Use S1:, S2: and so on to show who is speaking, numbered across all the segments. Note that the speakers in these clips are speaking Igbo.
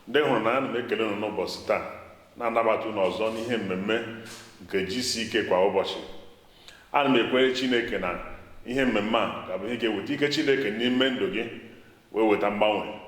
S1: Ndị hụrụ na ana m ekele unu n'ụbọchị taa, na-anabata unu ọzọ n'ihe mmemme nke GCK kwa ụbọchị. Ana m ekwere Chineke na ihe mmemme a ga-abụ ihe ga-eweta ike Chineke n'ime ndụ gị wee weta mgbanwe.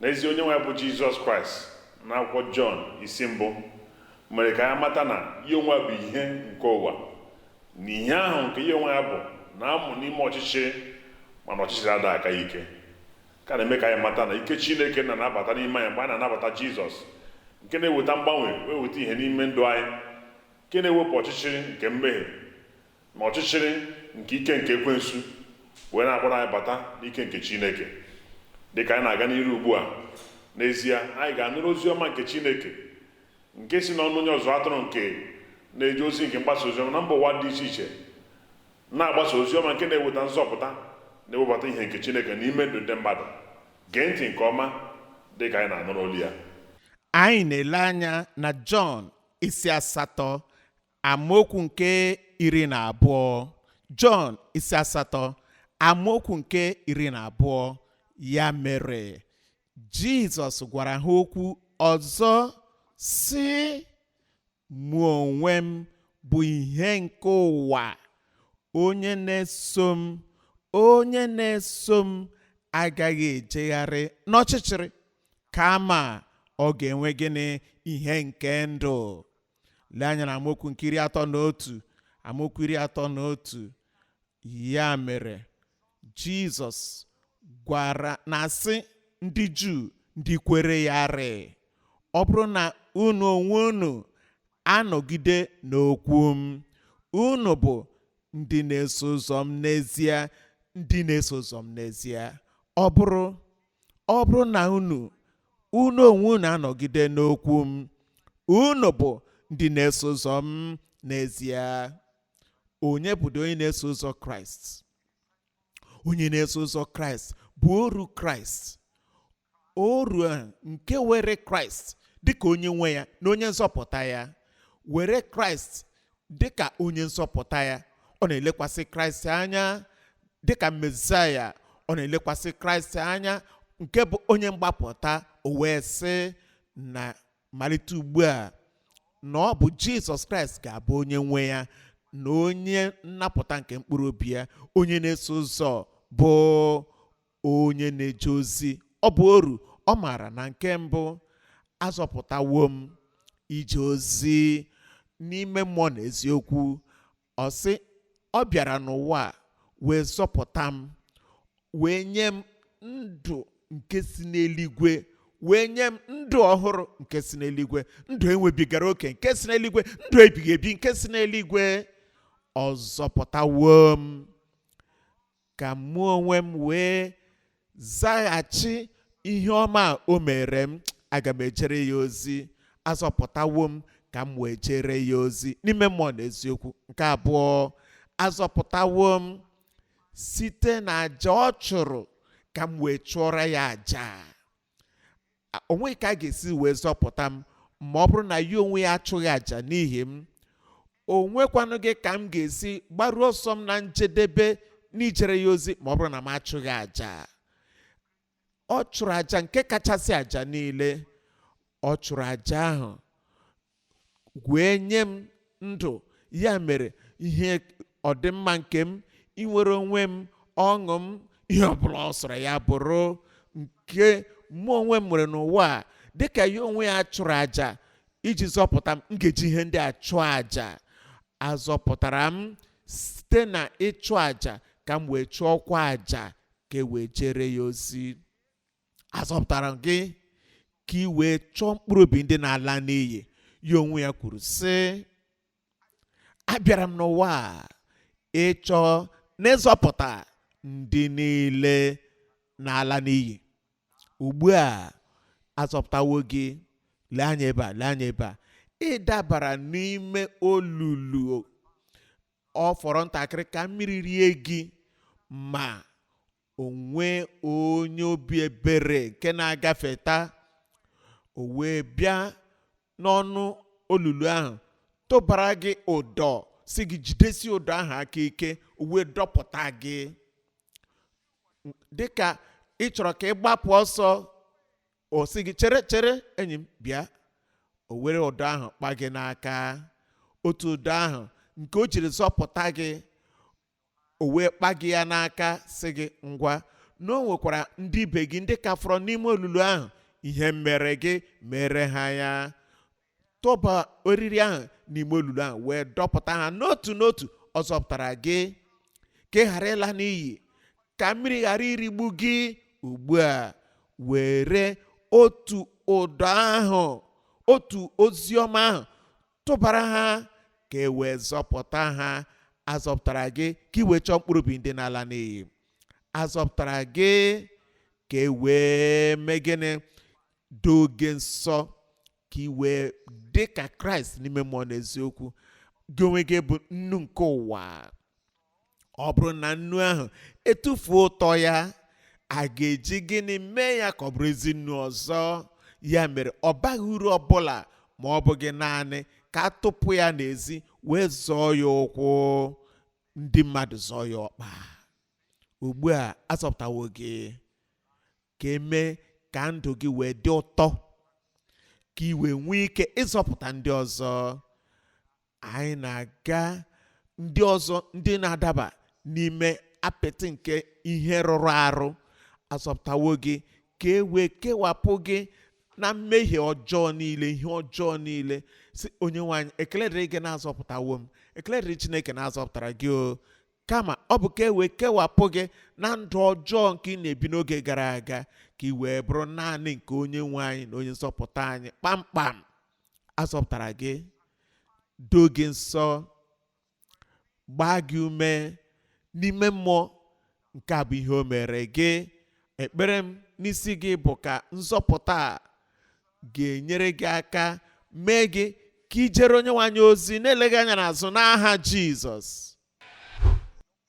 S1: N'ezie, onye nwe anyị bụ Jizọs Kraịst n'akwụkwọ Jọn isi mbụ mere ka anyị mata na ya onwe ya bụ ihe nke ụwa, na ihe ahụ nke ya onwe ya bụ na-amụ n'ime ọchịchịrị, mana ọchịchịrị adịghị aka ya ike. Ka na-eme ka anyị mata na ike Chineke na-anabata n'ime anyị mgbe anyị na-anabata Jizọs, nke na-eweta mgbanwe wee weta ihe n'ime ndụ anyị, nke na-ewepụ ọchịchịrị nke mmehie na ọchịchịrị nke ike nke ekwensu, wee na-akpọrọ anyị bata n'ike nke Chineke. Dịka anyị na-aga n'iru ugbu a, n'ezie anyị ga-anụrụ ozi ọma nke Chineke nke si n'ọnụ onye ọzụzụ atụrụ nke na-eje ozi nke mgbasa ozi ọma na mba ụwa dị iche iche, na-agbasa ozi ọma nke na-eweta nzọpụta, na-ewebata ihe nke Chineke n'ime ndụ ndị mmadụ. Gee ntị nke ọma dị ka anyị na-anụrụ olu ya.
S2: Anyị na-ele anya na Jọn isi 8, amaokwu nke 12. Jọn isi 8, amaokwu nke 12. Ya mere Jizọs gwara ha okwu ọzọ sị, mụ onwe m bụ ihe nke ụwa, onye na-eso m, onye na-eso m agaghị ejegharị n'ọchịchịrị, kama ọ ga-enwe gịnị? Ihe nke ndụ. Lee anya na amaokwu nke 31, amaokwu 31. Ya mere Jizọs gwara na-asị ndị Juu ndị kwere ya rịị, ọ bụrụ na unu onwe unu anọgide n'okwu m, unu bụ ndị na-eso ụzọ m n'ezie, ndị na-eso ụzọ m n'ezie. Ọ bụrụ na unu onwe unu anọgide n'okwu m, unu bụ ndị na-eso ụzọ m n'ezie. Onye bụdo onye na-eso ụzọ Kraịst? Onye na-eso ụzọ Kraịst bụ oru Kraịst, oru nke were Kraịst dịka onye nwe ya na onye nzọpụta ya, were Kraịst dịka onye nzọpụta ya. Ọ na-elekwasị Kraịst anya dịka Mesaya, ọ na-elekwasị Kraịst anya nke bụ onye mgbapụta. O wee sị na malite ugbu a na ọ bụ Jizọs Kraịst ga-abụ onye nwe ya na onye nnapụta nke mkpụrụ obi ya. Onye na-eso ụzọ bụ onye na-eje ozi, ọ bụ oru. Ọ maara na nke mbụ, azọpụtawo m ije ozi n'ime mmụọ na eziokwu. Ọ sị ọ bịara n'ụwa wee zọpụta m, wee nye m ndụ nke si n'eluigwe, wee nye m ndụ ọhụrụ nke si n'eluigwe, ndụ enwebigara oke nke si n'eluigwe, ndụ ebighị ebi nke si n'eluigwe. Ọ zọpụtawo m ka mụ onwe m wee zaghachi ihe ọma o mere m. Aga m ejere ya ozi. Azọpụtawo m ka m wee jere ya ozi n'ime mmụọ na eziokwu. Nke abụọ, azọpụtawo m site na àjà ọ chụrụ ka m wee chụọrọ ya àjà. O nweghị ka a ga-esi wee zọpụta m ma ọ bụrụ na ya onwe ya achụghị àjà n'ihi m. O nwekwanụ gị ka m ga-esi gbaruo ọsọ m na njedebe n'ijere ya ozi ma ọ bụrụ na m achụghị àjà. Ọ chụrụ àjà nke kachasị àjà niile. Ọ chụrụ àjà ahụ wee nye m ndụ. Ya mere ihe ọdịmma nke m, inwere onwe m, ọṅụ m, ihe ọbụla ọ sọrọ ya bụrụ nke mụ onwe m nwere n'ụwa a, dịka ya onwe ya chụrụ àjà iji zọpụta m, m ga-eji ihe ndị a chụọ àjà. Azọpụtara m site na ịchụ àjà ka m wee chụọkwa àjà ka e wee jere ya ozi. Azọpụtara m gị ka ị wee chọọ mkpụrụ obi ndị na-ala n'iyi. Ya onwe ya kwuru sị, abịara m n'ụwa a ịchọ na ịzọpụta ndị niile na-ala n'iyi. Ugbu a azọpụtawo gị. Lee anya ebe a, lee anya ebe a. Ị dabara n'ime olulu, ọ fọrọ ntakịrị ka mmiri rie gị, ma onwe onye obi ebere nke na-agafeta, o wee bịa n'ọnụ olulu ahụ tụbara gị ụdọ, si gị jidesi ụdọ ahụ aka ike, o wee dọpụta gị. Dịka ị chọrọ ka ị gbapụ ọsọ O sị gị, chere chere enyi m, bịa. O were ụdọ ahụ kpa gị n'aka, otu ụdọ ahụ nke o jiri zọpụta gị, o wee kpa gị ya n'aka, sị gị ngwa, na o nwekwara ndị ibe gị ndị ka fọrọ n'ime olulu ahụ, ihe mere gị mere ha ya. Tụba eriri ahụ n'ime olulu ahụ wee dọpụta ha n'otu n'otu. Ọ zọpụtara gị ka ị ghara ịla n'iyi, ka mmiri ghara irigbu gị. Ugbu a, were otu ụdọ ahụ, otu ozi ọma ahụ, tụbara ha ka e wee zọpụta ha. Azọpụtara gị ka ị wee chọọ mkpụrụ obi ndị na-ala n'iyi. Azọpụtara gị ka e wee mee gịnị? Doo gị nsọ, ka ị wee dị ka Kraịst n'ime mmụọ na eziokwu. Gị onwe gị bụ nnu nke ụwa. Ọ bụrụ na nnu ahụ etufuo ụtọ ya, a ga-eji gịnị mee ya ka ọ bụrụ ezi nnu ọzọ? Ya mere ọ baghị uru ọbụla ma ọ bụghị naanị ka a tụpụ ya n'ezi wee zọọ ya ụkwụ, ndị mmadụ zọọ ya ọkpa. Ugbu a azọpụtawo gị ka emee ka ndụ gị wee dị ụtọ, ka ị wee nwee ike ịzọpụta ndị ọzọ. Anyị na-aga ndị ọzọ ndị na-adaba n'ime apịtị nke ihe rụrụ arụ. Azọpụtawo gị ka e wee kewapụ gị na mmehie ọjọọ niile, ihe ọjọọ niile. Si onye nwe anyị, ekele dịrị gị na-azọpụtawo m. Ekele dịrị Chineke na-azọpụtara gị o. Kama ọ bụ ka e wee kewapụ gị na ndụ ọjọọ nke ị na-ebi n'oge gara aga, ka ị wee bụrụ naanị nke onye nwe anyị na onye nzọpụta anyị kpamkpam. Azọpụtara gị, doo gị nsọ, gbaa gị ume n'ime mmụọ. Nke a bụ ihe o mere gị. Ekpere m n'isi gị bụ ka nzọpụta a ga-enyere gị aka mee gị ka ijere onye nwe anyị ozi na-eleghị anya n'azụ, n'aha Jizọs.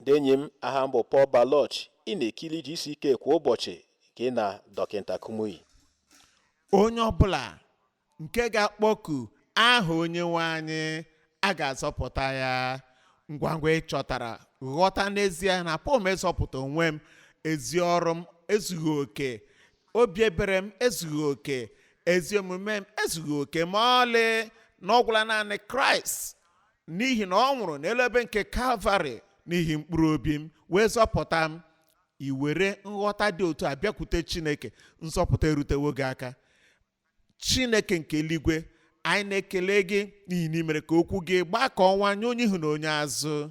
S3: Ndị enyi m, aha m bụ Paul Baloch. Ị na-ekiri GCK kwa ụbọchị, gị na Dọkịta Kumuyi.
S2: Onye ọbụla nke ga-akpọku aha onye nwe anyị, a ga-azọpụta ya. Ngwa ngwa ị chọtara, ghọta n'ezie na apụghị m ịzọpụta onwe m, ezi ọrụ m ezughị oke, obi ebere m ezughị oke, ezi omume m ezughị oke ma ọlị, na ọ gwụla naanị Kraịst, n'ihi na ọ nwụrụ n'elu ebe nke Kalvarị n'ihi mkpụrụ obi m wee zọpụta m. I were nghọta dị otu a bịakwute Chineke, nzọpụta erutewo gị aka. Chineke nke eluigwe, anyị na-ekele gị n'ihi na ị mere ka okwu gị gbaa ka ọnwa nye onye ihu na onye azụ,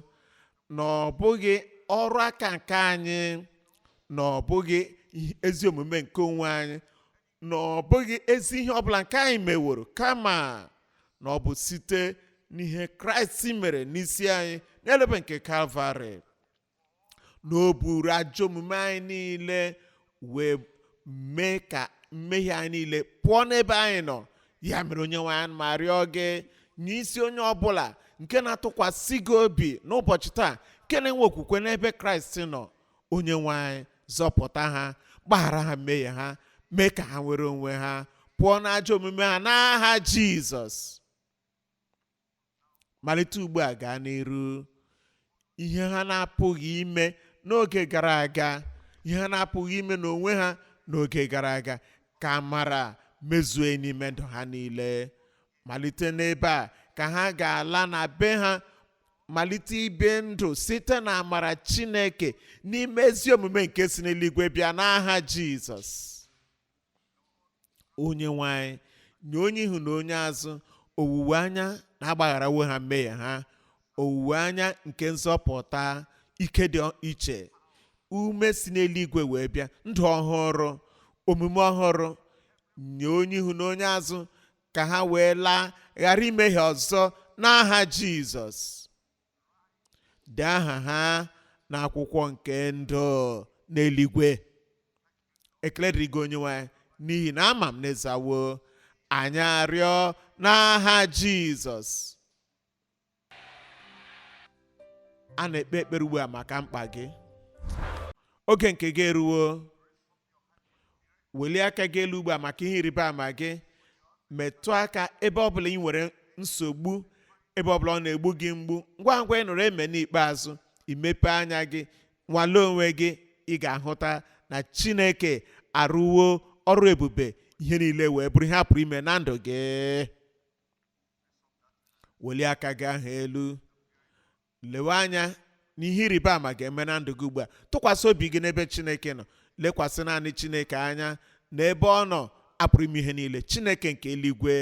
S2: na ọ bụghị ọrụ aka nke anyị, na ọ bụghị ezi omume nke onwe anyị, na ọ bụghị ezi ihe ọbụla nke anyị meworo, kama na ọ bụ site n'ihe Kraịst mere n'isi anyị n'elu obe nke Kalvarị, na o buru ajọ omume anyị niile wee mee ka mmehie anyị niile pụọ n'ebe anyị nọ. Ya mere, onye nwe anyị, ma rịọ gị nye isi onye ọbụla nke na-atụkwasị gị obi n'ụbọchị taa, nke na-enwe okwukwe n'ebe Kraịst nọ, onye nwe anyị, zọpụta ha, gbaghara ha mmehie ha, mee ka ha nwere onwe ha pụọ n'ajọ omume ha, n'aha Jizọs. Malite ugbu a gaa n'iru, ihe ha na-apụghị ime n'oge gara aga, ihe ha na-apụghị ime n'onwe ha n'oge gara aga, ka amara mezue n'ime ndụ ha niile. Malite n'ebe a ka ha ga-ala na be ha, malite ibi ndụ site na amara Chineke n'ime ezi omume nke si n'eluigwe bịa, n'aha Jizọs. Onye nwe anyị, nye onye ihu na onye azụ owuwe anya na-agbagharawo ha mmehie ha, owuwe anya nke nzọpụta, ike dị iche, ume si n'eluigwe wee bịa, ndụ ọhụrụ, omume ọhụrụ, nye onye ihu na onye azụ ka ha wee laa ghara imehie ọzọ, n'aha Jizọs. Dee aha ha n'akwụkwọ nke ndụ n'eluigwe. Ekele dịrị gị, onye nwe anyị, n'ihi na ama m na ịzawo anyị arịọ, n'aha Jizọs. A na-ekpe ekpere ugbu a maka mkpa gị. Oge nke gị eruwo. Welie aka gị elu ugbu a maka ihe ịrịba ama gị. Metụ aka ebe ọbụla ị nwere nsogbu, ebe ọbụla ọ na-egbu gị mgbu. Ngwa ngwa ị nụrụ amen n'ikpeazụ, imepe anya gị, nwalee onwe gị, ị ga-ahụta na Chineke arụwo ọrụ ebube. Ihe niile wee bụrụ ihe a pụrụ ime na ndụ gị. Welie aka gị ahụ elu, lewe anya n'ihe ịrịba ama ga-eme na ndụ gị ugbu a. Tụkwasị obi gị n'ebe Chineke nọ, lekwasị naanị Chineke anya na ebe ọ nọ apụrụ ime ihe niile. Chineke nke eluigwe,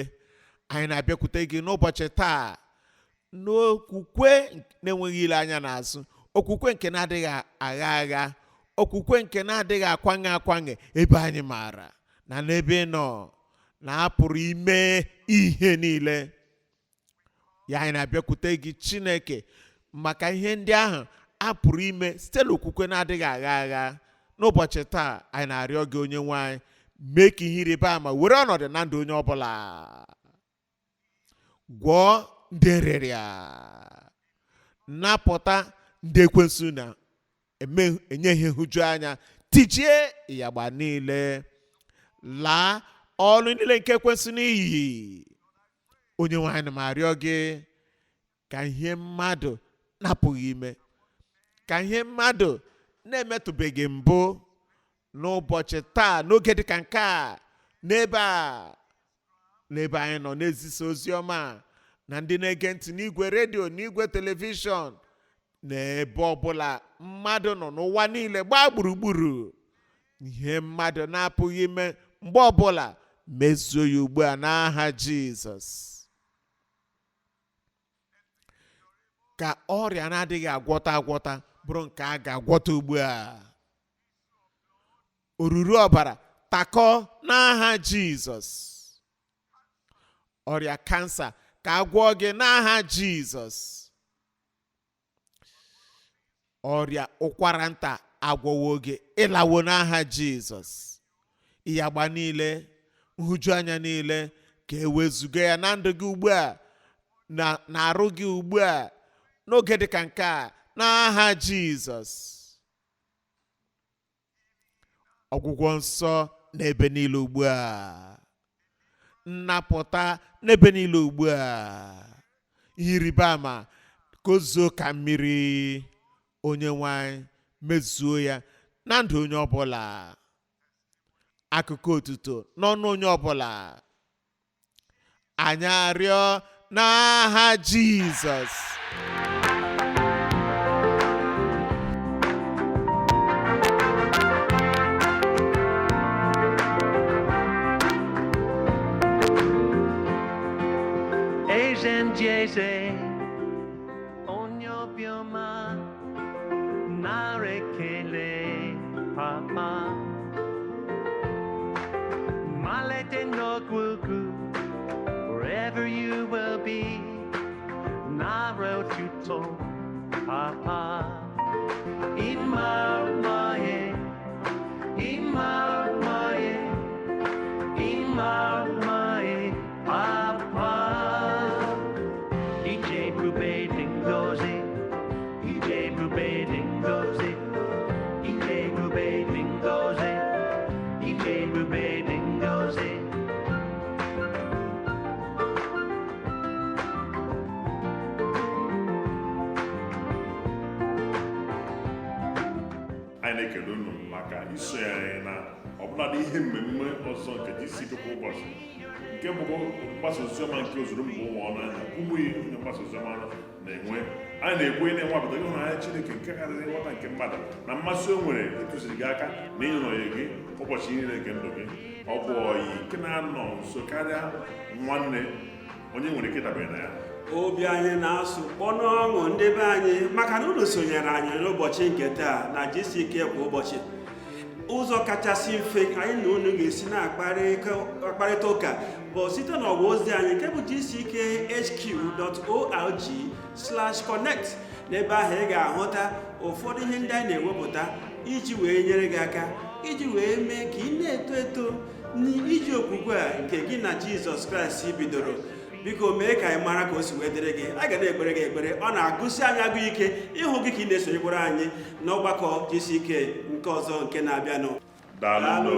S2: anyị na-abịakwute gị n'ụbọchị taa n'okwukwe na-enweghị ile anya n'azụ, okwukwe nke na-adịghị agha agha, okwukwe nke na-adịghị akwange akwange, ebe anyị maara na n'ebe ị nọ na apụrụ ime ihe niile. Ya anyị na-abịakwute gị Chineke maka ihe ndị ahụ a pụrụ ime site n'okwukwe na-adịghị agha agha. N'ụbọchị taa anyị na-arịọ gị onye nwe anyị, mee ka ihe ịrịba ama were ọnọdụ na ndụ onye ọbụla. Gwọọ ndị nrịrịa, napụta ndị ekwensu na-eme enye ihe nhụju anya, tijie ịyagba niile, laa ọlụ niile nke ekwensu n'iyi. Onye nwe anyị, na m arịọ gị ka ihe mmadụ na-apụghị ime, ka ihe mmadụ na-emetụbeghị mbụ n'ụbọchị taa, n'oge dịka nke a, n'ebe a, n'ebe anyị nọ na-ezisa ozi ọma, na ndị na-ege ntị n'igwe redio, n'igwe telivishọn, na ebe ọbụla mmadụ nọ n'ụwa niile gbaa gburugburu, ihe mmadụ na-apụghị ime mgbe ọbụla, mezuo ya ugbu a n'aha Jizọs. Ka ọrịa na-adịghị agwọta agwọta bụrụ nke a ga-agwọta ugbu a. Oruru ọbara takọ n'aha Jizọs. Ọrịa kansa ka a gwọọ gị n'aha Jizọs. Ọrịa ụkwara nta agwọwo gị, ịlawo n'aha Jizọs. Ịyagba niile, nhụjuanya niile ka ewezuga ya na ndụ gị ugbu a, na na-arụ gị ugbu a, n'oge dịka nke a, n'aha Jizọs. Ọgwụgwọ nsọ n'ebe niile ugbu a, nnapụta n'ebe niile ugbu a, ihe ịrịba ama ka o zuo ka mmiri. Onye nwe anyị, mezuo ya na ndụ onye ọbụla, akụkọ otuto n'ọnụ onye ọbụla. Anyị arịọ n'aha Jizọs.
S4: Eze ndị eze, onye obiọma, nara ekele papa. Malite n'ọgwụgwụ, wherever you will be, nara otuto papa. Ịma mma, ịma mma, ịma mma, papa. Ije ebube dị ngọzi, ije ebube dị ngọzi, ije ebube dị ngọzi, ije ebube dị ngọzi.
S1: Anyị na-ekele unu maka isonye anyị na ọbụladị ihe mmemme ọzọ nke GCK kwa ụbọchị, nke bụ mgbasa oziọma nke ozuru mba ụwa ọnụ anya ụmụ onye mgbasa oziọma na-enwe. Anyị na-ekwe na-enwapụta ịhụnanya Chineke nke karịrị nghọta nke mmadụ, na mmasị o nwere ịtụziri gị aka na ịnọnye gị ụbọchị niile nke ndụ gị. Ọ bụ ọyị nke na-anọ nso karịa nwanne, onye nwere ike ịdabere na ya.
S5: Obi anyị na-asụ kpọnụ ọṅụ, ndị be anyị, maka na unu sonyere anyị n'ụbọchị nke taa na GCK kwa ụbọchị. Ụzọ kachasị mfe anyị na unu ga-esi na-akparịta ụka bụ site n'ọwa ozi anyị nke bụ gckhq.org/connect. N'ebe ahụ ị ga-ahụta ụfọdụ ihe ndị anyị na-ewepụta iji wee nyere gị aka, iji wee mee ka ị na-eto eto n'iji okwukwe a nke gị na Jizọs Kraịst bidoro. Biko mee ka anyị mara ka o si wee dịrị gị. A ga na-ekpere gị ekpere. Ọ na-agụsi anyị agụ ike ịhụ gị ka ị na-esonyekwara anyị n'ọgbakọ GCK nke ọzọ nke na-abịanụ.
S1: Daalụ.
S5: Daalụ.